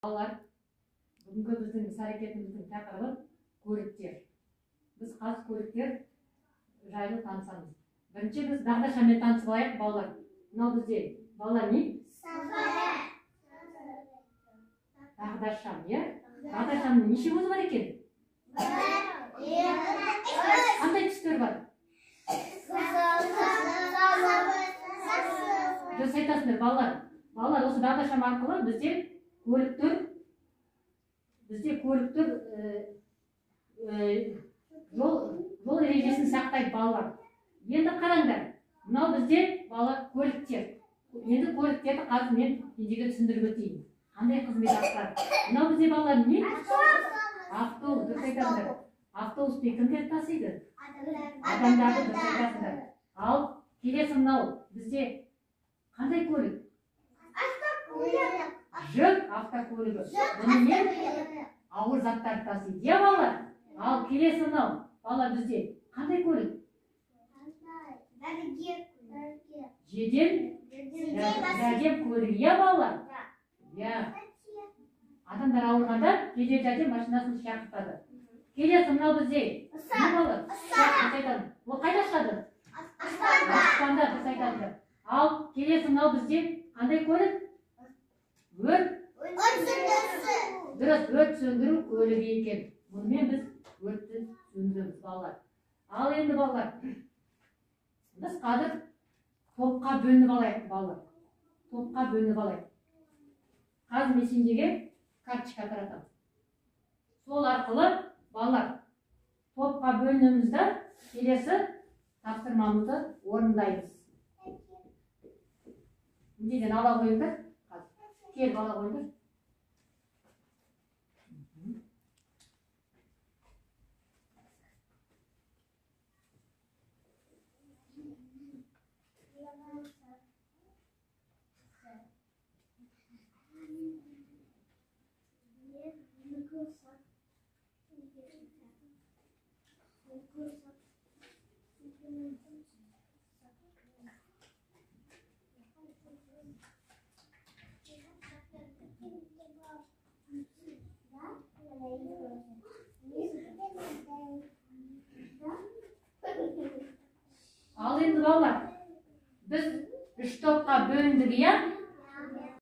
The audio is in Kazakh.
Балалар, бүгінгі біздің іс-әрекетіміздің тақырыбы көліктер. Біз қазір көліктер жайлы танысамыз. Бірінші біз дағдаршамен танысып алайық, балалар. Мынау бізде балалар не? Бағдаршам, иә? Бағдаршамның неше көзі бар екен? Қандай түстер бар? Дұрыс айтасыңдар, балалар. Балалар, осы бағдаршам арқылы бізде көліктер жол ережесін сақтайды, балалар. Енді қараңдар, мынау бізде бала көліктер. Енді көліктерді қазір мен сендерге түсіндіріп өтейін. Қандай қызмет атқарады? Мынау бізде балалар не? Автобус, дұрыс айтасыңдар. Автобуспен кімдерді тасиды? Адамдарды, дұрыс айтасыңдар. Ал келесі мынау бізде қандай көлік? Жүк автокөлігі. Бұнымен ауыр заттарды тасиды, иә, балалар? Ал келесі мынау бала бізде қандай көлік? Жедел жәрдем көлігі, иә, балалар? Иә. Адамдар ауырғанда жедел жәрдем машинасын шақыртады. Келесі мынау бізде не, балалар? Ол қайда ұшады? Аспанда, дұрыс айтасыңдар. Ал келесі мынау бізде қандай көлік? Өрт. Дұрыс, өрт сөндіру көлігі екен. Бұнымен біз өртті сөндіреміз, балалар. Ал енді балалар, біз қазір топқа бөлініп алайық, балалар. Топқа бөлініп алайық. Қазір мен сендерге карточка таратамын. Сол арқылы балалар топқа бөлінеміз да келесі тапсырмамызды орындаймыз. Неден ала қойыңдар? Келіп ала қойыңдар. Ал енді балалар, біз үш топқа бөліндік, иә?